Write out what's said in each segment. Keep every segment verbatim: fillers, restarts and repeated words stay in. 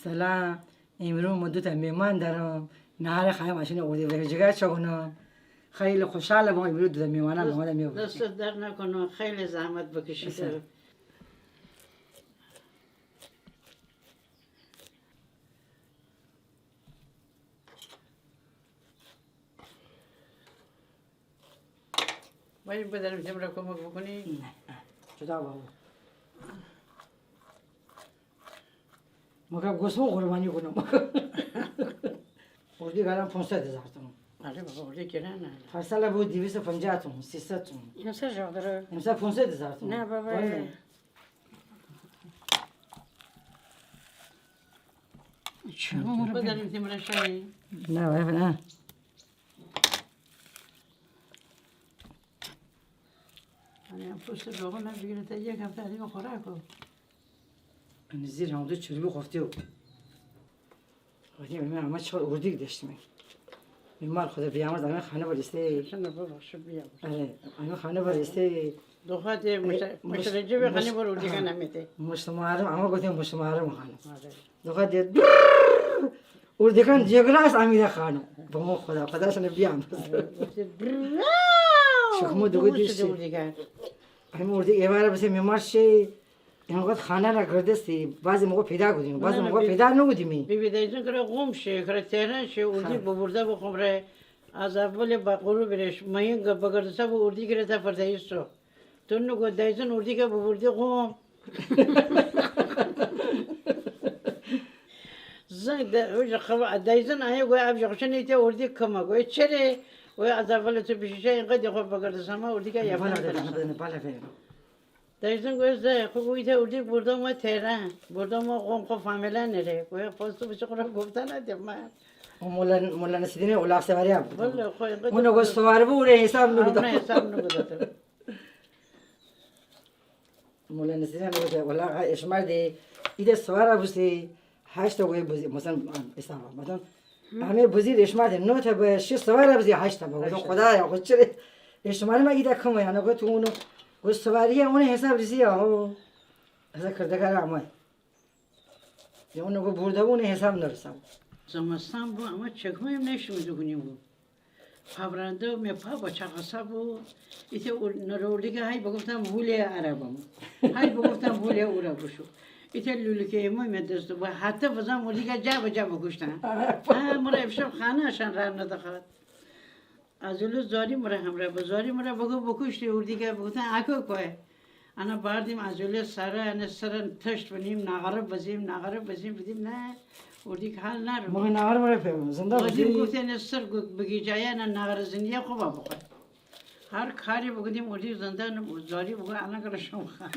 سلام، امرو من دو تا مهمان دارم. نهار خوایم اشانه اردک ویوجگر چاکونم. خیلی خوشحال بوم امرو دو تا مهمان بامو داد. دست درد نکنه، خیلی زحمت بکشید. وای، بدانم تمره کمک بکنی؟ نه، نه. جدا بابا. مگه گوسفند قربانی کنم؟ اردک الان پونصد هزار تومن. آره بابا، اردک گرانه. پارسال بو دویست و پنجاه تومن، سیصد تومن. امسال چقدره؟ امسال پونصد هزار تومن. نه بابا. والله. چه عمر بدانم تمره شایی؟ نه بابا، نه. انه پوست روغن بیگیره تا یک هفته آدم خوراکه. انه زیر همه دو چربی خفته بو. ولی من اما چهار اردک داشتیم. بیمار خدا بیامرز اما خانه برسته. شنه بابا، شو بیامرز. آره، اما خانه برسته. دوخواه ده مش-، مش-، مشرجی به خانه بر اردکان نمیته. مشت محرم، اما گفتیم مشت محرم خانه. آره. دوخواه ده اردکان جگره است، امیده خانه. بابا خدا، خدا شنه بیامرز. آره، گفته برررر. شکمو دوگو دوسته دیگه. همه اردک ایواره بسه میمار شه. اینقدر خانه را گردستی، بعضی موقع پیدا کودیم، بعضی موقع پیدا نکودیمی. بی بی دایزن کره قم شه، کره تهران شه، اردک ببرده بو خمره. از اول با غروب رش، ماین بگردسته بو اردک گیره تا فردای صبح. تو نگو دایزن اردک ببرده قم. زنگ ده، اوجه خبر، دایزن آیه گوی ابجی خوشانه ایته اردک کمه. گوی چره؟ گوی از اول تو پیشیشه اینقدر خو بگردسته ما اردک یافته. دایزن گوی زه، خو گوی ایته اردک بردم ما تهران، بردم ما قم خو فامیلا نره. گوی پس تو بچه خو را گفتن نده من. او مولا، مولا نصیرالدین الاغ سواری هم بود. والله خو اینقدر اونه گو سوار بو، اونه حساب نکودم. اونه حساب نکودم. مولا نصیرالدین گفته، والله اشمار ده، ایده سوار بوستی، هشت تا گوی بزی، مثلاً، حساب، مثلاً، همه بزی اشمار ده، نه تا به شش سوار بزی، هشت تا به. گفتم، خدایا، خو چره اشمار ما ایده کمه، یعنی گفت تو اونو، گفت سواری اونه حساب ریزی، آهو. حساب کردگار آمد. یا اونو گو برده بو، اونه حساب نرسم. زمستان بو، اما چکمه هم نشم دکونیم بو. پابرنده می پا با چاقسا بو. ایته اور-، نره اردکه هی بگفتم هوله عربم. هی بگفتم هوله اورا بوشو. ایته لولکه ایمو می دست بو. حتی بزم اردکه جا به جا بکشتن. آه، مره امشب خانه اشان راه ندخواد. از اولو زاری مره همراه بو. زاری مره بگو بکشتی اردکه، بگفتن اکو کوه. انه باردیم از اولو سره، انه سره تشت بنیم، نغره بزیم، نغره بزیم، بدیم نه، اردک حال نرو. مگه نغره مره فهم، زنده بزی؟ گفتن انه سر گو-، بگی جایه، انه نغره زندیه خوبه بخور. هر کاری بکودیم اردک زنده نبو. زاری بگو انه گره شم خانه.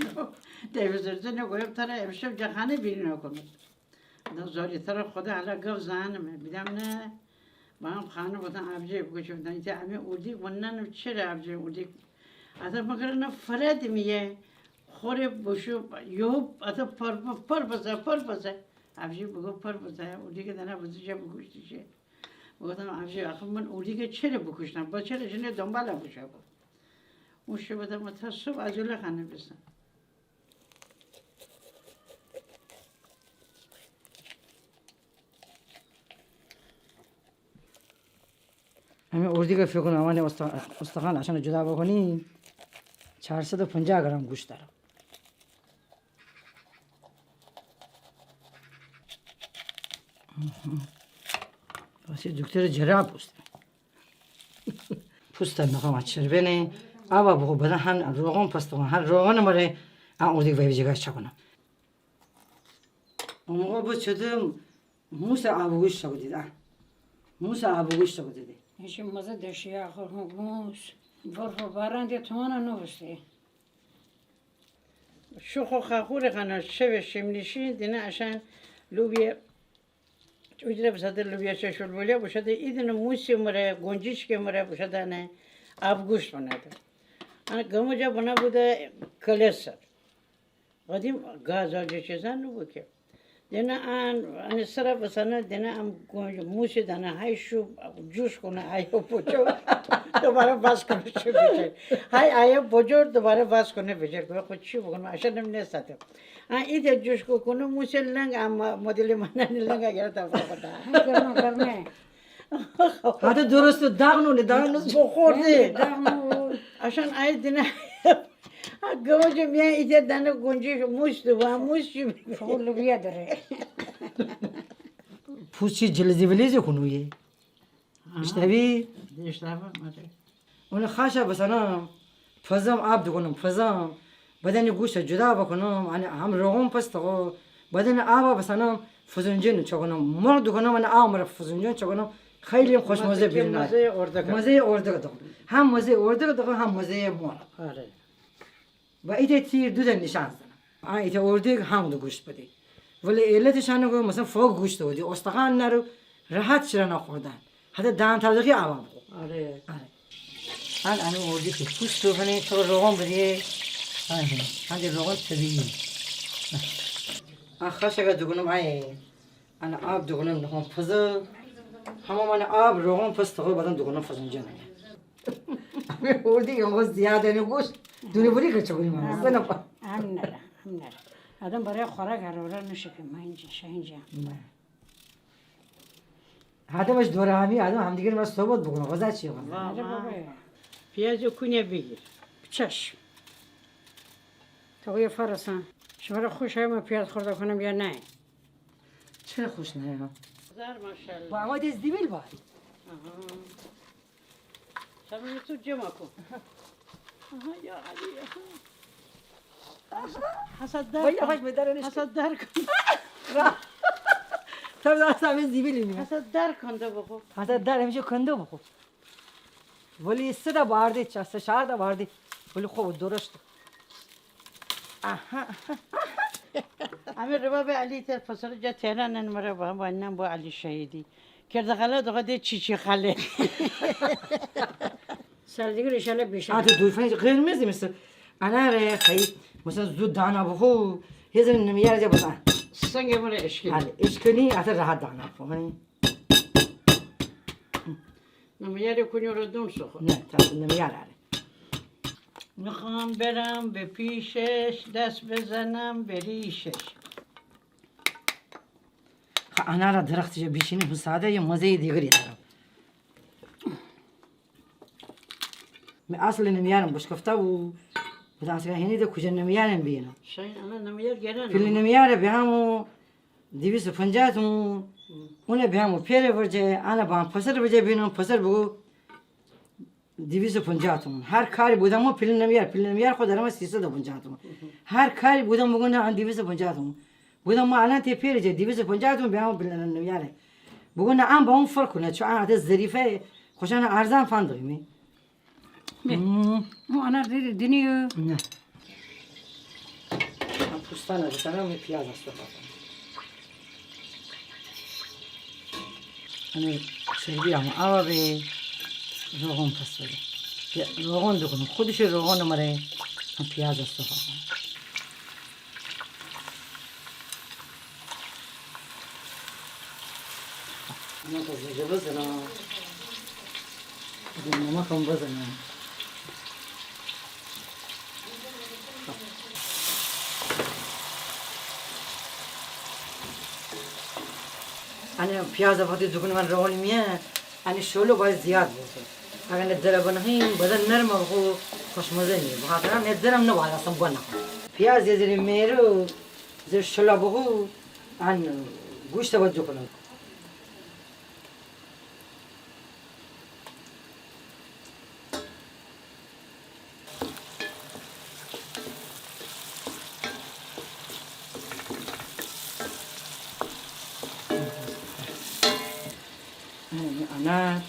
دویزرزه نگویم تره امشب جا خانه بیرون نکنم. گفتم زاری تره خدا حالا گف زنمه. بیدم نه. با هم خانه بودن آبجی بگوشم. ایته امی اردک وننم چره آبجی اردک. اته مگر نه فرد میه. خوره بوشو یو اته پر، پر بزه، پر بزه. آبجی بگو پر بزه. اردک دانه بزه جا بگوشتی شه. گفتم آبجی آخه من اردکه چره بکشتم؟ با چره شنه دنباله بوشو بو. اون شب بودم تا صبح از اولو خانه بیستم. امی اردکه فکر کن، امان است-، استخوان اشانه جدا بکنی، چهارصد و پنجاه گرم گوشت داره. واسه دکتر جراح پوست. پوست نخوام چربینه. آوا بخو بدن هن روغن پس تو هن روغن مره. آ اردک وای جگه چکنم. اون موقع بو چدم موس آبگوشت چکودید، آ. موس آبگوشت چکودید. هیچ مزه دشی آخر موس. برف و باران ده تومانه نوستی. شو خو خاخور خانه شب شیمنیشین دینه اشان لوبیا، اوجره بساده لوبیا چشول بولیا بوشاده ایدینه موسی مره، گنجشکی مره بوشاده انه آبگوشت بناده. انه گمو جا بنا بوده کله سر. قدیم گاز آجه چیزان نبو که. دینه ان، انه سره بسانه، دینه ام گنج-، موسی دانه، های شو جوش کنه، های بجور، دوباره باز کنه، چه بیجه. های، های بجور، دوباره باز کنه، بیجه. گوی خو چی بکنم، اشانم نیساتم. ها، ایته جوش کو کونم، موسه لنگ، اما مدل منانی لنگ اگر تا بخورده. گرمه، گرمه. هده درست داغ نو، داغ نو بخورده. داغ نو. اشان آی دینه. ها، گوجه میان ایته دانه گنجش موس دو، ها، موس چی بی؟ فقط لوبیا داره. پوست چی جلزی ولزی کونویه. ها. اشتوی؟ اشتوم، آره. اونه خاشه بسانم، پزم آب دوکونم، پزم. بعدن گوشته جدا بوکونم، انه هم روغن پس دوکونم، بعدن آبه بسانم، فسنجان چوکونم، مرغ دوکونم، انه آب مره فسنجان چوکونم، خیلی هم خوشمزه بیرینه. مزهٔ اردک. مزهٔ اردک دوکونم. هم مزهٔ اردک دوکونم، هم مزهٔ مرغ. آره. و ایته تیر دو تا نشان زنم. آ، ایته اردک هم دو گوشت بده. ولی علتش انه که مثلاً فوق گوشت بده. استخوان نره، راحت شیرانه خوردن. حتی دهان تاودخی آبم بخو. آره. آره. هن انه اردک پوست دوکونی، تو روغن بدی. آره. هن ده روغن طبیعی. آ، خاشه که دوکونم، آی. انه آب دوکونم، نخون پزه. همه من آب، روغن پس تقریباً دوکونم فسنجان. امی اردک انقدر زیاده، انه گوشت دونه بری که چوکونی من. هم نره، هم نره. آدم برای خوراک هر وره نشه که من اینجا، شه اینجا. نه. آدمش دور همی، آدم همدیگر مره صحبت بوکونه، غذا چیه غذا؟ آره بابا. پیاز و کونه بیگیر. چشم. تو یه فرسان. شمره خوشه من پیاز خورده کونم یا نه؟ چره خوش نیه؟ زر ماشاءالله. با اما دست دیبیل با. آها. تمام تو جمع کن. آها، یا علی، آها. حسد در کن. حسد در کن. تو دا سمه زیبیلی میه. حسد در کنده بخو. حسد در همیشه کنده بخو. ولی سه تا بارده، چه سه چهار تا بارده. ولی خوب درشت. آها. امی رباب علی تر پسر جا تهران، ان مره با، با نام با علی شهیدی. کرده خاله دوخه ده چی چی خاله. سال دیگر انشالله بیشتر. آته دوی فنج قرمزی مثل اناره خیلی مثلاً زود دانه بخو، یه ذره نمیاره جا بزن. سنگ مره اشکنی. آره، اشکنی آته راحت دانه بخو، هنی. نمیاره کنی رو دون سخور. نه، تا نمیاره آره. می‌خوام برم به پیشش، دست بزنم به ریشش. خ، اناره درخت جا بیشینی، خو ساده یه مزهٔ دیگری داره. می اصل نمیارم بشکفته بو. بودم اصلاً هنی ده کجا نمیارم بینم. شاید الان نمیار گرانه. پیل نمیاره به همو دویست و پنجاه تومن. اونه به همو پئر ورجه، انه با هم پسر ورجه بینم، پسر بگو دویست و پنجاه تومن. هر کاری بودم و پیل نمیار، پیل نمیار خو درم سیصد و پنجاه تومن. هر کاری بودم بگو نه، ان دویست و پنجاه تومن. بودم ما الان تی پئر جه دویست و پنجاه تومن به همو پیل نمیاره. بگو نه، ان با اون فرق کونه، چون ان حتی ظریفه، خوشان ارزان فندقی می. به. مم. مو انار دیدی دینیو؟ نه. من پوستانه بکنم، می پیاز است بکنم. امی چربی هم آوا به روغن پس بده. یه روغن دوکنم. خودش روغن مره، هم پیاز است بکنم. اینا تا زنجبیل بزنم. نمک هم بزنم. انه پیاز وقتی دوکنی من روغن میه، انه شعله باید زیاد بوکون. اگر نه دره بنهیم، بدن نرمه بخو خوشمزه نیه. بخاطر انه درم نباید اصلاً بنهیم. پیاز یه ذره میرو، ذره شعله بخو، ان گوشت باید دوکنم. انار.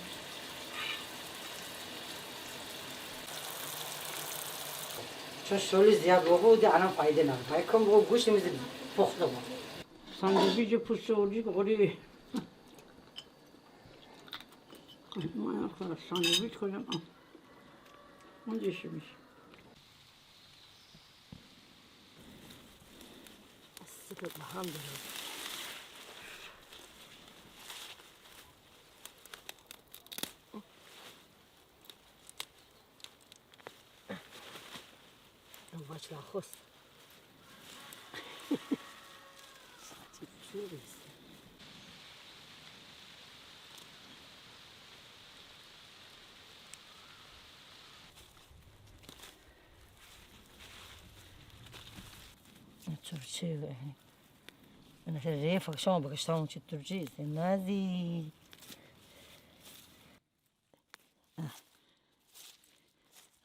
چون شعله زیاد بخو، ده انار فایده ناره. فایده کم بخو، گوشت میزه پخته بخو. ساندویچ پوست اردک خوری. من خدا ساندویچ کنم. اون دیشی میشه. الحمدلله. باچلا خوست. تورچی. من ره فکشان بکشتم چی تورچی است. نازی. آه.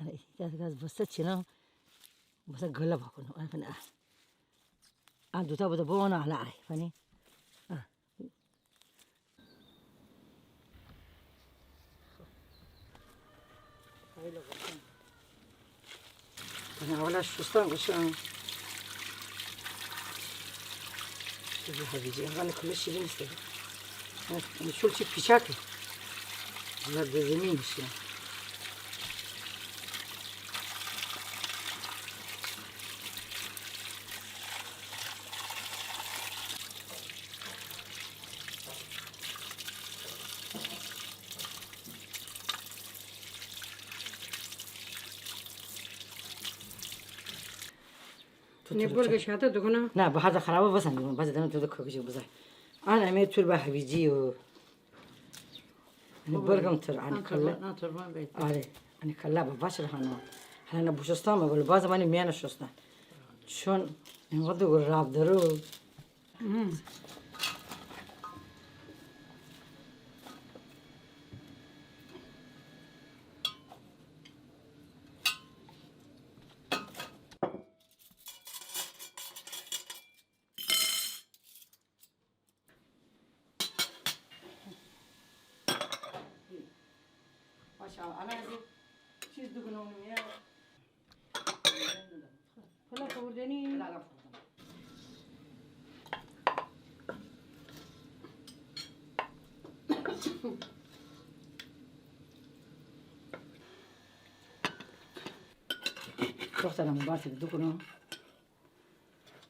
آره، یاد گاز بسته چینم. بسته گله بکنم. آه، فنی، آه. آه، دوتا بوده بونه، آه، آه، فنی. آه. من اولا شوستن گوشم. چیزی هویجی، انقدر کلش شیرین نیسته. این چول چی پیچکه. زرده‌زمین میشه. تو نه، تو برگه تو شاته دکونه. نه، به هر خرابه بسن، باز دانه تو ککش بزای. آن همه تور به هویجی و. نه، برگم تر، آن کلا. آره، آن کلا به باش رهانه. حالا نه بوشستم، ولی باز منی میانه شستن. چون اینقدر راب درو. ماشاءالله. الان از این چیز دو گونه اونو میاره. پلا خوردنی. پلا الان خوردم. دخترم باتری دو گونه.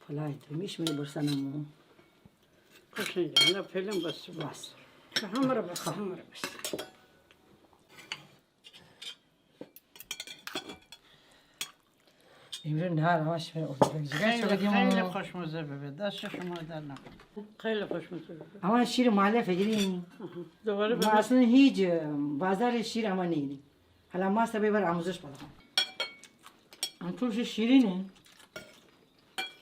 پلای تو میش می برسانم. قشنگه، نه فعلاً بس. بس. همه را بس، همه را بس. امروز نهار همش می اردو جگر خیلی، شده دیگه خیلی ماما. خوشمزه ببه. دست شما درد نکنه. خیلی خوشمزه ببه. اما شیر معلف گیریم. آها. دوباره ما ببه. اصلاً هیچ بازار شیر اما نگیریم. حالا ماست ببر آموزش بدم. ان تورش شیرینه.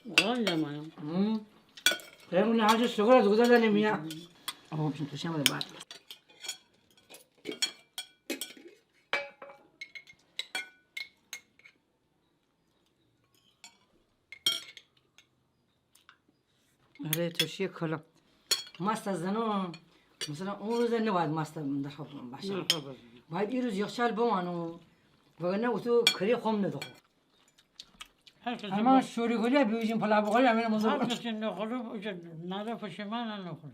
والا منم. هم. خیلی اون هر چه شکر از گذار داره میاد. آها، بشین تو شما بعد. آره، ترشی کلم. ماست زنو، مثلاً اون روز نباید ماست در خب باشه. نه، خب باشه. باید این روز یخچال بمانو، وگرنه او تو کری خم ندخو. هر کسی اما با-، شوری گلی بیوجین پلا بخوری، همین موضوع. هر کسی نخورو، اوجه نره پشیمان نخورو.